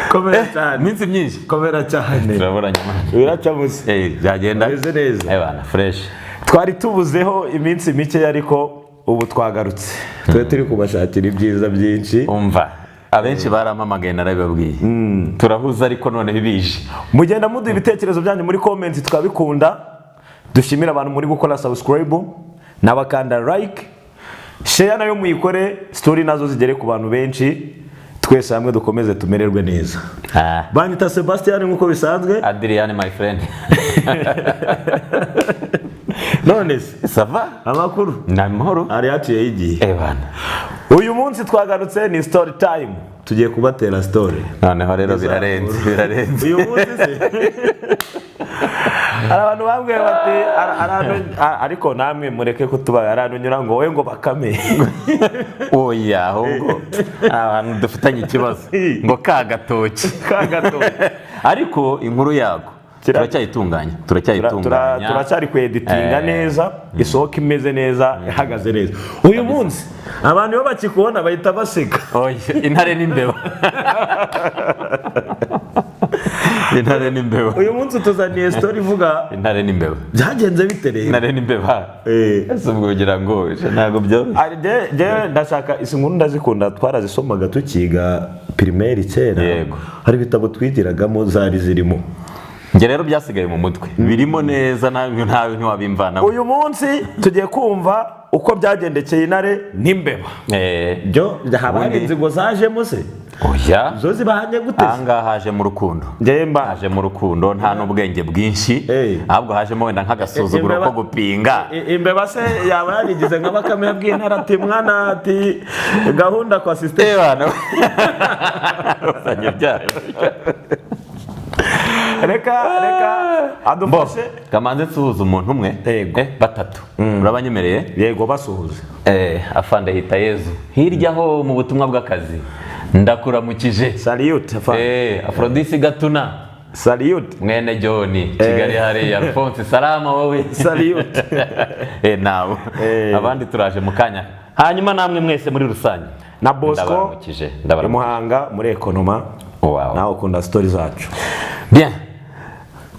Komera cyane. Iminsi myinshi. Komera cyane. Turabona nyuma. Biracamutse. Byagenda. Meze neza. Bana, fresh. Twari tubuzeho iminsi mike, ariko ubu twagarutse. Twe turi kubashakira ibyiza byinshi. Umva, abenshi barampamagaye, narabibabwiye. Turahuza, ariko noneho ibije. Mugenda muduha ibitekerezo byanyu muri comment, tukabikunda. Dushimira abantu muri gukora subscribe n'abakanda like, share nayo muyikore, story nazo zigere ku bantu benshi, twese hamwe dukomeze tumererwe neza. Banyita Sebastian nk'uko bisanzwe. Adrian, my friend. None se? Ça va? Amakuru? Ni amahoro. Hari haciyeho igihe. Bana. Uyu munsi twagarutse, ni story time, tugiye kubatera story. Noneho rero birarenze, birarenze. Uyu munsi se hari abantu bambwiye bati ariko namwe mureke kutuba, hari ahantu unyura ngo wowe ngo bakame. Oya, ahubwo ahantu dufitanye ikibazo ngo ka gatoki. Ka gatoki. Ariko inkuru yako turacyayitunganya, turacyayitunganya. Turacyari kweditinga neza, isohoka imeze neza, ihagaze neza. Uyu munsi abantu iyo bakikubona bahita baseka. Oya, intare n'imbeba, intare n'imbeba. Uyu munsi tuzaniye story ivuga Intare n'imbeba. Byagenze bite rero? Intare n'imbeba. Ese ubwo ugira ngo ntabwo byoroshye? Jyewe ndashaka izi nkuru, ndazikunda, twarazisomaga tukiga primaire kera. Hari ibitabo twigiragamo zari zirimo. Njye rero byasigaye mu mutwe, birimo neza, ntawe ntiwabimvanamo. Uyu munsi tugiye kumva uko byagendekeye intare n'imbeba. Byo haba hari inzigo zajemo se? Oya. Zo zibahanye gute se? Ahangaha hajemo urukundo. Njyewe mba Hajemo urukundo, nta n'ubwenge bwinshi, ahubwo hajemo wenda nk'agasuzuguro ko gupinga. Imbeba se yaba yarigize nka Bakame yabwiye intare ati: "Mwana," ati, "gahunda kwa system." Bana, uzanye ibyaha. Reka reka adufashe. Kamanze nsuhuza umuntu umwe. Yego. Batatu urabanyemereye? Yego, basuhuze. Afande Hitayezu hirya ho mu butumwa bw'akazi, ndakuramukije. Salute, afande. Aphrodisi Gatuna. Salute. Mwene John Kigali hariya, Alphonse salama wowe. Salute. Nawe. Abandi turaje mu kanya, hanyuma namwe mwese muri rusange Na Bosco. Ndabaramukije, I ndabaramukije. Muhanga muri Ekonoma. Nawe ukunda story zacu. Bien,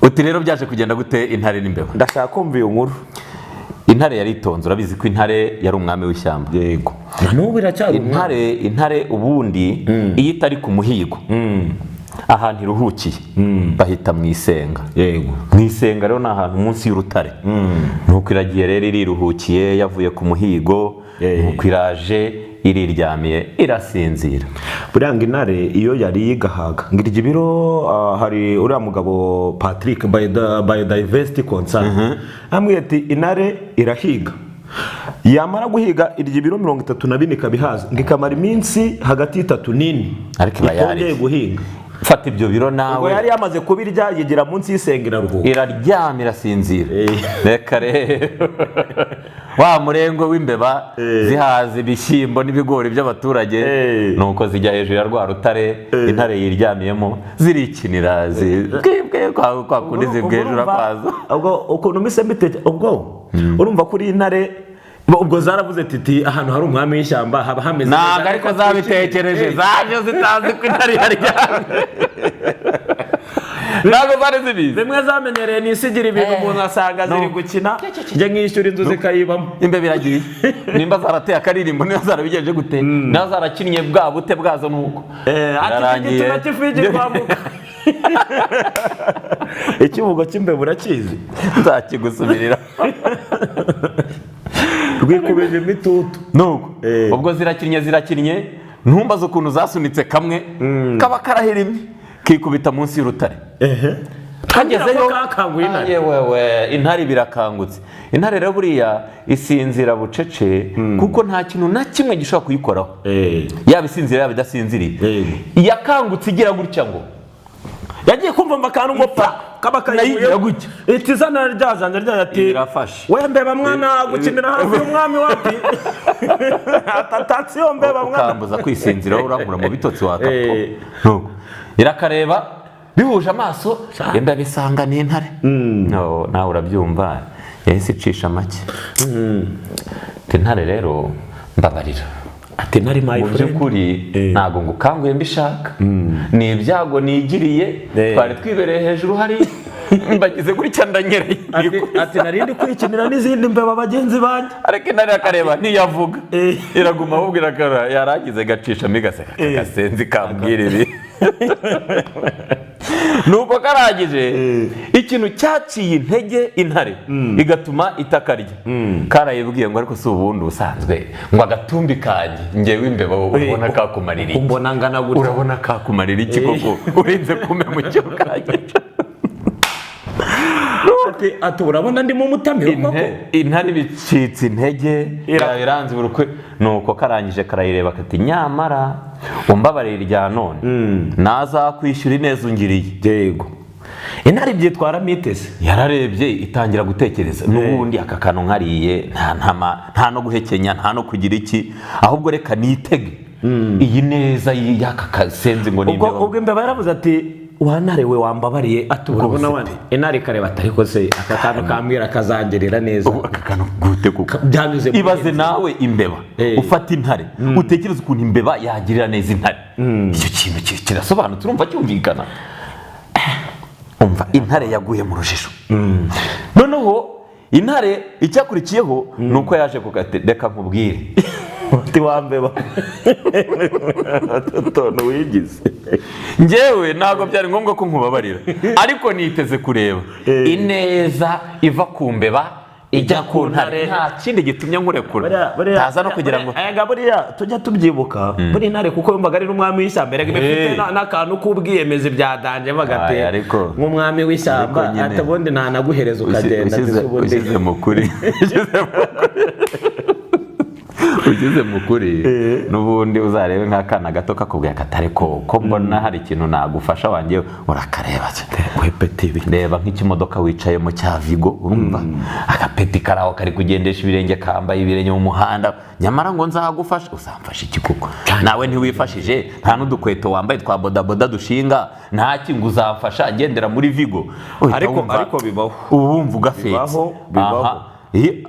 uti rero byaje kugenda gute intare n'imbeba? Ndashaka kumva iyo nkuru. Intare yaritonze. Urabizi ko intare yari umwami w'ishyamba. Yego, na n'ubu iracyari umwami. Intare ubundi iyo itari ku muhigo, ahantu iruhukiye bahita mu isenga. Mu isenga rero ni ahantu munsi y'urutare. Nuko iragiye rero, iriruhukiye, yavuye ku muhigo. Nuko iraje, iriryamiye, irasinzira. Buriya ngo intare iyo yariye igahaga ngo irya ibiro, hari uriya mugabo Patrick Biodiversity Concern ambwiye ati intare irahiga, yamara guhiga irya ibiro 34 ikabihaza, ngo ikamara iminsi hagati y'itatu n'ine Ariko iba itongeye yariye. guhinga. Fata ibyo biro Ubwo nawe. yari yamaze kubirya, yigira munsi y'isenga, iraruhuka. Iraryama, irasinzira. Reka rero wa murengwe w'imbeba zihaza ibishyimbo n'ibigori by'abaturage, nuko zijya hejuru ya rwa rutare intare yiryamiyemo, zirikinira, bwibwe kwa kundi zibwejura kwazo. Ubwo ukuntu mise mbiteke, ubwo urumva kuri intare, ubwo zaravuze titi ahantu hari umwami w'ishyamba haba hameze neza. Ntabwo ariko zabitekereje, zaje zitazi ko intare yaryamye, ntabwo zari zibizi. Zimwe zamenyereye nisigira ibintu, umuntu asanga ziri gukina, njye nkishyura inzu zikayibamo. Imbeba iragiye, nimba zarateye akaririmbo, niba zarabigenje gute, niba zarakinnye bwa bute bwazo, nuko Ati iki gituma cy'ifigi kwambuka ikivugo cy'imbeba, urakizi? Nzakigusubirira. Rwikubije imitutu. Nuko ubwo zirakinnye, zirakinnye, ntumbaze ukuntu zasunitse kamwe kaba karahirimye, kikubita munsi y'urutare. Kagezeyo Kakanguye intare. Yewewe, intare birakangutse. Intare rero buriya isinzira bucece, kuko nta kintu na kimwe gishobora kuyikoraho, yaba isinziriye, yaba idasinziriye. Yakangutse igira gutya ngo Yagiye kumva mba akantu ngo pa kaba Nayo igira kayivuyeho gutya. Iti zana rya janja ryayo, ati Irafashe. We mbeba mwana, gukinira hafi y'umwami wapi, atatasiyo mbeba mwana. Ukambuza kwisinzira, urankura mu bitotsi wakapo. Nuko irakareba, bihuje amaso, imbeba isanga ni intare. No, nawe urabyumva, yahise icisha make. Ati: "Intare rero, mbabarira." Ati ntari my Mu friend. by'ukuri ntabwo ngukanguye mbishaka, ni ibyago nigiriye. Twari twibereye hejuru hari mbagize gutya ndanyereye. Ati narindi kwikinira n'izindi mbeba bagenzi banjye. Ariko intare akareba ntiyavuga, iraguma ahubwo irakara, yarangiza igacishamo igaseka. Agasenzi kambwira ibi. Nuko karangije, ikintu cyaciye intege intare igatuma itakarya, karayibwiye ngo: "Ariko si ubundi ubusanzwe ngo agatumbi kanjye ngewe imbeba, wowe urabona kakumarira iki?" Umbona ngana gutya. "Urabona kakumarira iki koko urenze kume mu cyo kanjye?" Ati urabona ndimo umutamiro koko? Intare bicitse intege, iranze urukwe. Nuko karangije karayireba kati: "Nyamara umbabarira irya none, nazakwishyura ineza ungiriye." Yego, intare byitwaramo itese. Yararebye itangira gutekereza: "N'ubundi aka kantu nkariye nta ntama, nta no guhekenya, nta no kugira iki, ahubwo reka nitege iyi neza y'aka kasenzi ngo ni Ubwo imbeba." Ubwo imbeba yaravuze ati: "Wa ntare we, wambabariye." Ati urabona Rwose wane intare ikareba ati: "Ariko se aka kantu kambwira kazangirira neza?" Ubu aka kantu gute kuko Byanyuze muri Ibaze inzira. nawe imbeba ufata intare, utekereze ukuntu imbeba yagirira neza intare. Icyo kintu kirasobanutse, urumva cyumvikana. Umva, intare yaguye mu rujijo. Noneho intare icyakurikiyeho ni uko yaje kugati: "Reka nkubwire." Ati: "Wa mbeba, utuntu wigize." "Njyewe ntabwo byari ngombwa ko nkubabarira, ariko niteze kureba ineza iva ku mbeba ijya ku ntare. Nta kindi gitumye nkurekura, ntaza no kugira ngo." Ega buriya tujya tubyibuka, buriya intare kuko yumvaga ari n'umwami w'ishyamba, erega iba ifite n'akantu k'ubwiyemezi bya danger bagate Ay, ariko- nk'umwami w'ishyamba. Ariko nyine- Ati ubundi ntanaguhereza ukagenda, ati se ubundi Ushyize mu kuri, ushyize mu kuri, n'ubundi uzarebe nk'akana gato kakubwiye katari ko mbona hari ikintu nagufasha wanjye, urakareba. We petit bi. Reba nk'ikimodoka wicayemo cya Vigo, urumva agapeti karaho kari kugendesha ibirenge, kambaye ibirenge mu muhanda, nyamara ngo nzagufasha. Uzamfasha iki koko? Nawe ntiwifashije, nta n'udukweto wambaye twa bodaboda dushinga, nta ngo uzamfasha agendera muri Vigo. Uhita Ariko bibaho. Uba wumva ugafetse. Bibaho, bibaho. Aha.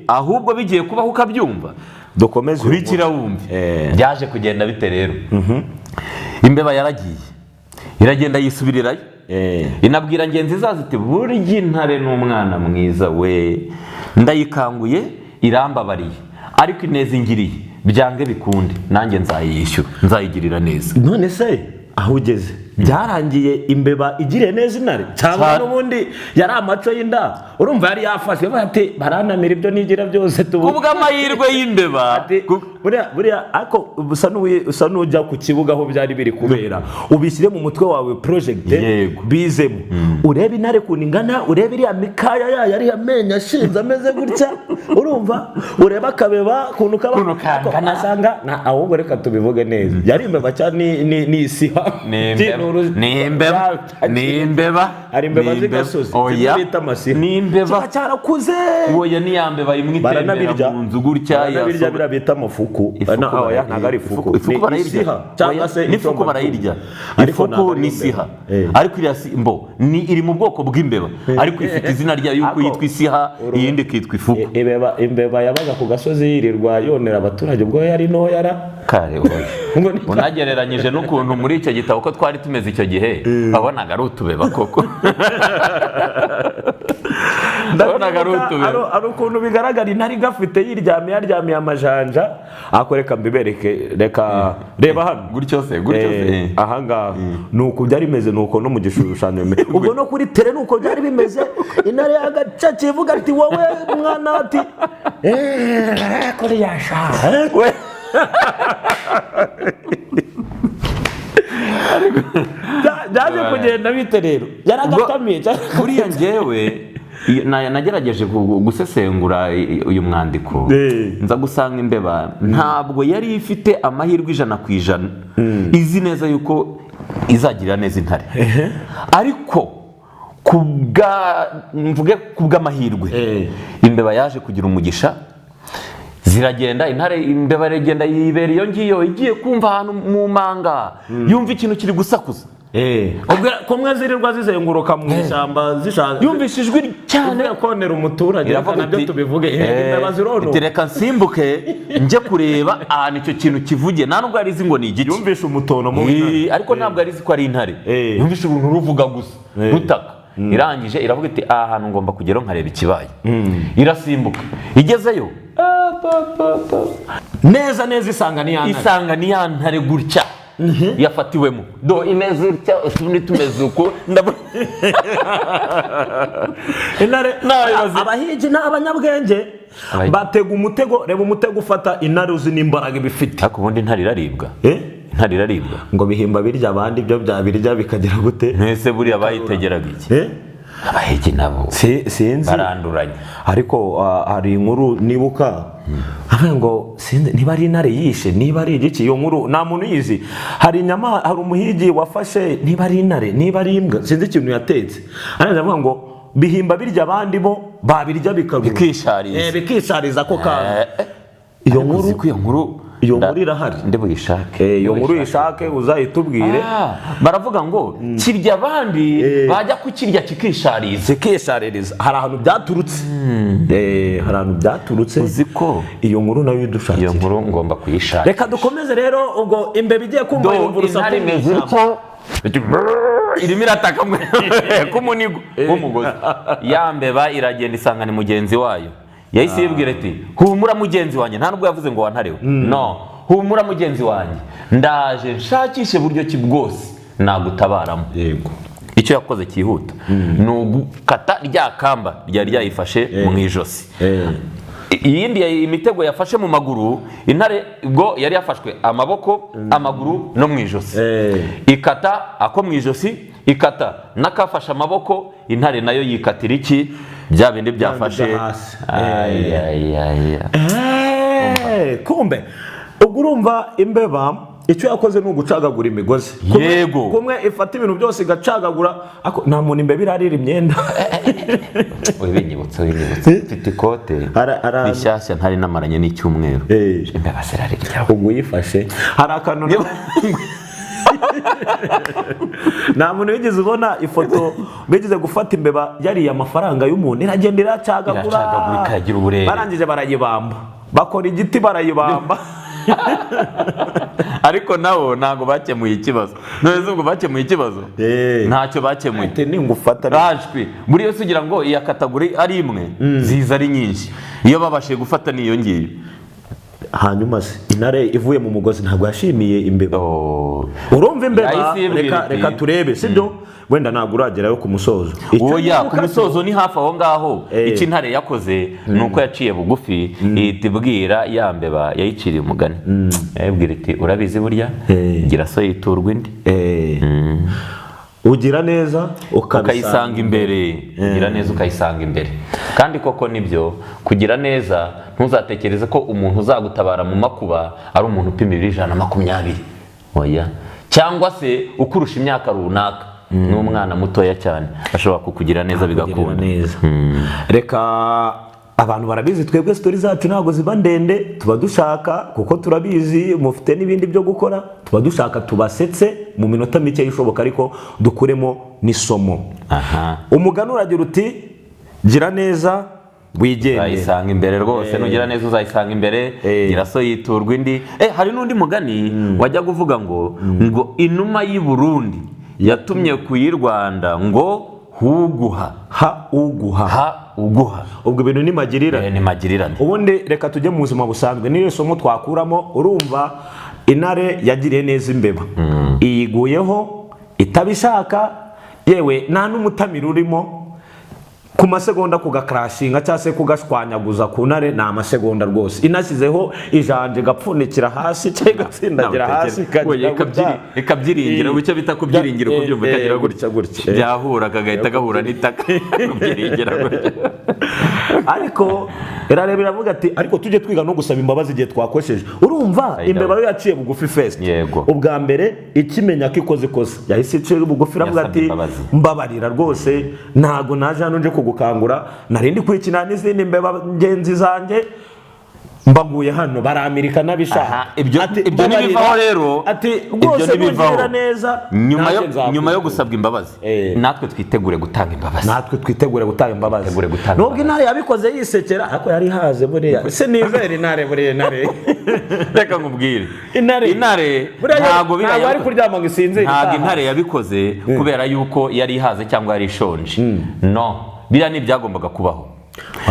Ahubwo bigiye kubaho ukabyumva. Dukomeze. Kurikira wumve. Byaje kugenda bite rero? Imbeba yaragiye, iragenda yisubirirayo, inabwira ngenzi zazo iti: "Burya intare ni umwana mwiza we, ndayikanguye irambabariye, ariko ineza ingiriye byange bikunde nanjye nzayiyishyura, nzayigirira neza." None se aho ugeze byarangiye imbeba igiriye neza intare cyangwa Cyane. n'ubundi yari amaco y'inda? Urumva yari yafashwe, bavuga ati baranamira ibyo nigira byose tubu. Kubw'amahirwe y'imbeba Ati, buriya ariko usa n'ujya ku kibuga aho byari biri kubera, ubishyire mu mutwe wawe project. Bizemo urebe intare ukuntu ingana, urebe iriya mikaya yayo, ariya menyo ashinze ameze gutya, urumva urebe akabeba ukuntu kaba. Ukuntu kangana. Asanga ahubwo reka tubivuge neza, yari imbeba cyangwa ni isiha? Ni imbeba, ni imbeba, ni imbeba. Hari imbeba Ni z'igasozi Oya. zimwe bita amasiha. Ni imbeba. Kiba cyarakuze. Oya, ni ya mbeba imwe itembera Baranabirya. mu nzu gutya. Baranabirya, biriya bita amafuku. Ifuku Oya, ntabwo ari ifuku. Ifuku Ni barayirya. isiha cyangwa Oya, se n'ifuku itomba. barayirya. Ariko Ifuku ntabwo ari ni imbeba. isiha. Ariko iriya si mbo ni iri mu bwoko bw'imbeba, ariko ifite izina ryayo yuko Ako- yitwa isiha, iyindi ikitwa ifuku. Imbeba yabaga ku gasozi yirirwa yonera abaturage ubwo yari ntoya ra. Kare oya. Ngo Unagereranyije n'ukuntu muri icyo gitabo ko twari tumeze icyo gihe, wabonaga ari utubeba koko, wabonaga ari utubeba. Ari ukuntu bigaragara intare igafite yiryamiye, yaryamiye amajanja. Ariko reka mbibereke, reka reba hano. Gutyo se, gutyo se. Ahangaha ni uku byari bimeze, ni uko no mu gishushanyo bimeze, ubwo no kuri tere ni uko byari bimeze. Intare yagacaciye ivuga ati: "Wowe mwana," ati eee kuriya sha. Byaje kugenda bite rero? Yaragatamiye cyangwa? Buriya njyewe nagerageje gusesengura uyu mwandiko, nza gusanga imbeba ntabwo yari ifite amahirwe 100% izi neza yuko izagirira neza intare, ariko kubwa mvuge kubw'amahirwe imbeba yaje kugira umugisha. Ziragenda, intare imbeba iragenda yibera iyo ngiyo, igiye kumva ahantu mu manga yumva ikintu kiri gusakuza. Ubwo kumwe zirirwa zizenguruka mu ishyamba zishaka Yumvise ijwi cyane. Uvuye konera umuturage, reka Iravuga nabyo iti, tubivuge. Imbeba zirona. Iti reka nsimbuke njye kureba ahantu icyo kintu kivugiye. Nta nubwo yari izi ngo ni igiki. Yumvishe umutono mu w'intare. Ariko ntabwo yari izi ko ari intare. Yumvishe uruntu ruvuga gusa, rutaka. Irangije iravuga iti: "Aha hantu ngomba kugeraho nkareba ikibaye." Irasimbuka, igezeyo, ah, pa, pa, pa. Neza neza isanga ni ya ntare. Isanga ni ya ntare gutya yafatiwemo, do imeze utya, utundi tumeze uku, ndabona. Intare. Nabibaze. Abahigi ni abanyabwenge. Abahigi. Batega umutego. Reba umutego ufata intare, uzi n'imbaraga iba ifite. Ariko ubundi intare iraribwa? Eh? Intare iraribwa? Ngo bihimba birya abandi, ibyo byabirya bikagira gute? Mwese buriya bayitegeraga iki? Eh? Abahigi nabo Sinzi. baranduranye. Ariko hari inkuru nibuka avuga ngo sinzi niba ari intare yishe, niba ari igiki. Iyo nkuru nta muntu uyizi. Hari inyama, hari umuhigi wafashe, niba ari intare, niba ari imbwa, sinzi ikintu yatetse. Arangije avuga ngo bihimba birya abandi, bo babirya bikarura. Bikishariza. Bikishariza ako kantu. Iyo Iyo nkuru, nkuru iyo nkuru iyo nkuru irahari. Ndi buyishake. Iyo nkuru uyishake, uzayitubwire. Ah, baravuga ngo kirya abandi, bajya kukirya kikishariza. Zikishaririza. Hari ahantu byaturutse. Hari ahantu byaturutse. Uzi ko Iyo nkuru nayo iyo idushakire. nkuru ngomba kuyishaka. Reka dukomeze rero. Ubwo imbeba igiye kumva, Do yumva urusaku intare mu imeze ishyamba. itya, irimo irataka k'umunigo w'umugozi. Ya mbeba iragenda, isanga ni mugenzi wayo. Yahise yibwira iti: "Humura mugenzi wanjye." Nta nubwo yavuze ngo wantarewe, no, "Humura mugenzi wanjye, ndaje nshakishe buryo ki bwose nagutabaramo." Icyo yakoze cyihuta ni ugukata rya kamba ryari ryayifashe mu ijosi. Iyindi imitego yafashe mu maguru. Intare ubwo yari yafashwe amaboko, amaguru no mu ijosi. Ikata ako mu ijosi, ikata n'akafashe amaboko. Intare nayo yikatira iki? Bya bindi byafashe byo hasi. Ay, ay, ay, ay. Kumbe ubwo urumva imbeba icyo yakoze ni ugucagagura imigozi. Yego. Kumwe ifata ibintu byose igacagagura. Ako nta muntu imbeba irarira imyenda. Wibinyibutse, wibinyibutse, mfite ikote rishyashya ntari namaranye n'icyumweru. Imbeba zirarirya. Ubwo uyifashe hari akantu, nta muntu wigeze ubona ifoto bigeze gufata imbeba yariye amafaranga y'umuntu, iragenda iracagagura. Iracagagura, ikagira uburere. Barangije barayibamba, bakora igiti barayibamba. Ariko nabo ntabwo bakemuye ikibazo. None se ubwo bakemuye ikibazo? Ntacyo bakemuye. Ati ningufata. Rajwi buri yose ugira ngo iya category ari imwe, ziza ari nyinshi. Iyo babashije gufata niyo ngiyo. Hanyuma se intare ivuye mu mugozi ntabwo yashimiye imbeba? Oh. Urumva imbeba Yahise yibwira reka iti- reka turebe, sibyo? Wenda ntabwo uragerayo ku musozo. Icyo Oya, nibuka ku musozo ni hafi aho ngaho. Icyo intare yakoze ni uko yaciye bugufi, ihita ibwira ya mbeba, yayiciriye umugani, yayibwira iti: "Urabizi burya, gira so yiturwa indi." Ugira neza ukayisanga imbere. Kugira neza ukayisanga imbere. Kandi koko nibyo, kugira neza, ntuzatekereze ko umuntu uzagutabara mu makuba ari umuntu upima ibiro 120, oya, cyangwa se ukurusha imyaka runaka. N'umwana mutoya cyane ashobora kukugira neza bigakunda bigakunda. Neza. Reka abantu barabizi, twebwe story zacu ntabwo ziba ndende. Tuba dushaka, kuko turabizi mufite n'ibindi byo gukora, tuba dushaka tubasetse mu minota mike ishoboka, ariko dukuremo n'isomo. Umugani uragira uti: "Gira neza wigendere." Uzayisanga imbere rwose. Nugira neza uzayisanga imbere. Gira so yiturwa indi. Hari n'undi mugani wajya uvuga ngo inuma y'i Burundi yatumye ku y'i Rwanda ngo huguha. Ha uguha. Ha uguha. Ubwo ibintu ni magirirane. Ni magirirane. Ubundi reka tujye mu buzima busanzwe, niyo somo twakuramo. Urumva intare yagiriye neza imbeba, iyiguyeho itabishaka, yewe nta n'umutamiro urimo. Ku masegonda kugakarashinga cyangwa se kugashwanyaguza ku ntare ni amasegonda rwose. Inashyizeho ijanja igapfundikira hasi cyangwa igatsindagira hasi, ikagira gutya. Ikabyiringira, icyo bita kubyiringira, ukubyumva, ikagira gutya. Gutya, gutya. Byahura kagahita gahura n'itaka, kubyiringira gutya. Ariko irareba iravuga ati: "Ariko tujye twiga no gusaba imbabazi igihe twakosheje." Urumva imbeba yo yaciye bugufi first. Ubwa mbere ikimenya ko ikoze ikosa, yahise icira bugufi, iravuga Yasabye ati: imbabazi. "Mbabarira rwose, ntago naje hano nje kugukangura, nari ndi kwikina n'izindi mbeba ngenzi zanjye." Mbaguye hano baramirika n'abishaka. Aha, ibyo Ati, ibyo mbabarira. ntibivaho rero. Ati Ibyo rwose ntibivaho. nungirira neza Nyuma yo nanjye nzakwitura. Nyuma yo gusabwa imbabazi, natwe twitegure gutanga imbabazi. Natwe twitegure gutanga imbabazi. Twitegure gutanga Nubwo imbabazi. intare yabikoze yisekera, ariko yari ihaze buriya. Se nizere intare, buriya intare Reka nkubwire. Intare. Intare Buriya ntabwo biriya ntabwo ari kuryama ngo isinzire ntabwo itaha. Intare yabikoze kubera yuko yari ihaze cyangwa yari ishonje. No, biriya ni ibyagombaga kubaho.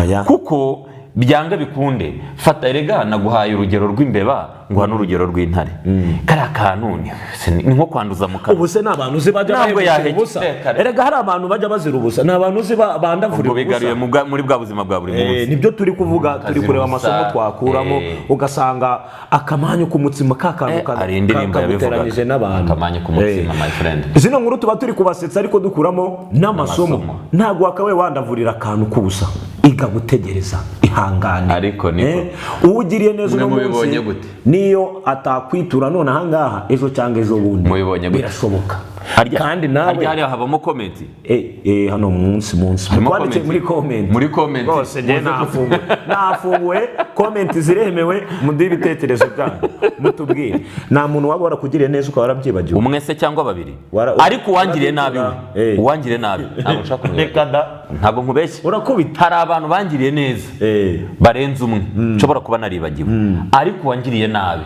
Oya. Kuko byanga bikunde, fata, erega naguhaye urugero rw'imbeba, nguha n'urugero rw'intare. Kariya kantu ni nko kwanduza mu kanwa. Ubu se ni abantu uzi bajya Ntabwo bahemukira yahekera. ubusa? Reka. Erega hari abantu bajya bazira ubusa, ni abantu uzi bandavurira Ubwo bigaruye ubusa. muri bwa buzima bwa buri munsi. Nibyo turi kuvuga, turi Azira kureba ubusa, amasomo twakuramo. Ugasanga akamanyu k'umutsima ka kantu Hari indirimbo kaguteranyije yabivugaga. n'abantu. Akamanyu k'umutsima, my friend. Zino nkuru tuba turi kubasetsa, ariko dukuramo n'amasomo. N'amasomo. Ntabwo wakabaye wandavurira akantu k'ubusa. Iga gutegereza, ihangane. Ariko niko. Uwo ugiriye neza Mwe uno munsi mubibonye gute? niyo atakwitura none ahangaha, ejo cyangwa ejo bundi Mubibonye gute? birashoboka. Kandi nawe Harya hariya habamo comment? Hano munsi Harimo twanditse comment? muri comment. Muri comment. Rwose njye nafunguye, nafunguye comment, ziremewe. Muduhe ibitekerezo byanyu, mutubwire, nta muntu waba warakugiriye neza ukaba warabyibagiwe? Umwe se cyangwa babiri? Ariko uwangiriye nabi we, uwangiriye nabi ntabwo nshaka kumwibagira. Reka da. Ntabwo nkubeshye. Urakubita. Hari abantu bangiriye neza barenze umwe nshobora kuba naribagiwe, ariko uwangiriye nabi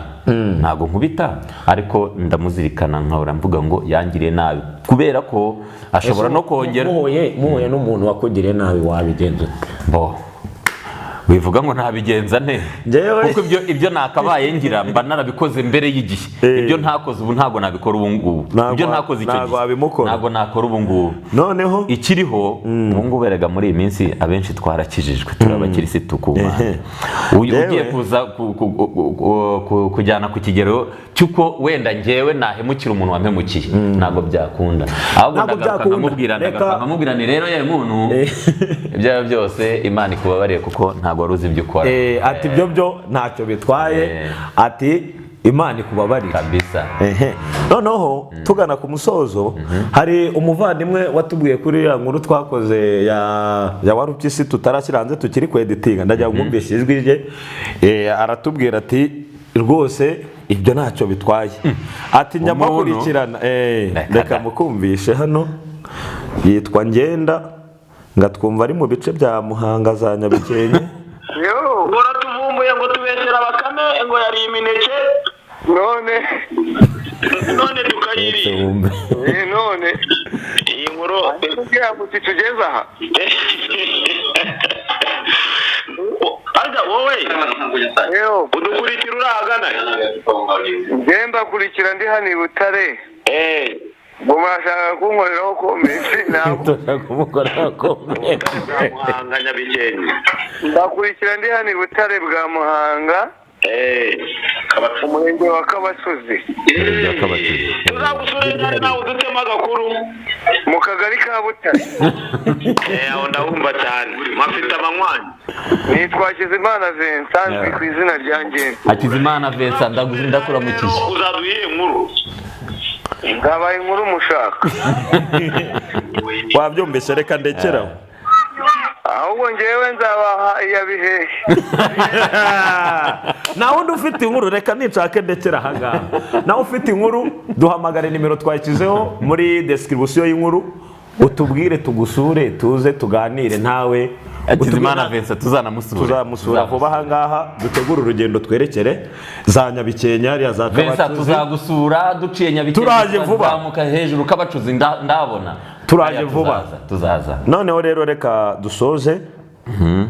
ntabwo nkubita, ariko ndamuzirikana, nkahora mvuga ngo yangiriye nabi, kubera ko ashobora no kongera. Muhuye n'umuntu wakugiriye nabi, wabigenza ute? Bo wivuga ngo ntabigenza nte? Kuko ibyo nakabaye ngira mba narabikoze mbere y'igihe. Ibyo ntakoze ubu ntabwo nabikora ubu ngubu. Ibyo ntakoze icyo Ntabwo gihe wabimukora. ntabwo nakora ubu ngubu. Noneho Ikiriho ubu ngubu, erega muri iyi minsi abenshi twarakijijwe, turi abakirisitu ku Mana. Uyu ugiye kuza kujyana ku kigero cy'uko wenda njyewe nahemukira umuntu wampemukiye, ntabwo byakunda. Ahubwo Ntabwo ndagaruka byakunda. nkamubwira, ndagaruka nkamubwira ni rero yewe muntu, ibyo ari byo byose Imana ikubabariye, kuko ntabwo wari uzi ibyo ukora. Ati ibyo byo ntacyo bitwaye. Ati Imana ikubabarire. Kabisa. Ehe. Noneho tugana ku musozo, hari umuvandimwe watubwiye kuri iriya nkuru twakoze ya Warupyisi tutarashyira hanze, tukiri kweditinga. Ndagira ngo mwumvishe ijwi rye. Aratubwira ati rwose ibyo ntacyo bitwaye, ati njya Umuntu? mukurikirana. Reka Reka da. mukumvishe hano. Yitwa Ngenda, ngatwumva ari mu bice bya Muhanga za Nyabikenke. Yo, Ngo uratuvumbuye, ngo tubeshyera Bakame ngo yariye imineke. None None tukayirira. Wumve. None Iyi nkuru kugira ngo tugeze aha. Arya wowe Yo, udukurikira uri ahagana? Njye mbakurikira ndi hano i Butare. Ngo murashaka kunkoreraho comment, ntabwo Turashaka kumukorera comment. Muhanga, Nyabikenke. Mbakurikira ndi hano i Butare bwa Muhanga, umurenge wa Kabasozi, Umurenge wa Kabasozi. Tuzagusura ryari nawe udutema agakuru? Mu kagari ka Butare. Aho ndahumva cyane, mpafite abanywanyi. Nitwa Hakizimana Vincent, nzwi ku izina rya Ngenda. Hakizimana Vincent, ndakuramukije. Uzaduha iyihe nkuru? Nzabaye inkuru mushaka. Wabyumvise, reka ndekeraho. Ahubwo njyewe nzabaha iya bihehe. Nawe undi ufite inkuru, reka nishake ndekera ahangaha. Nawe ufite inkuru, duhamagare, nimero twashyizeho muri description y'inkuru, utubwire tugusure, tuze tuganire nawe. Hakizimana Vincent tuzanamusura. Tuzamusura vuba ahangaha, dutegure urugendo twerekere za Nyabikenke hariya za Vincent, Kabacuzi. tuzagusura duciye Nyabikenke. Turaje vuba. Tuzamuka hejuru Kabacuzi, ndabona. Turaje Hariya. vuba. Tuzaza, tuzaza. Noneho rero reka dusoze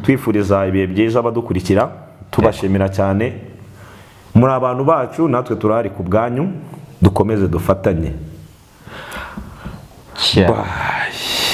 twifuriza ibihe byiza abadukurikira, tubashimira cyane. Muri abantu bacu, natwe turahari ku bwanyu, dukomeze dufatanye. Ciao. Bye.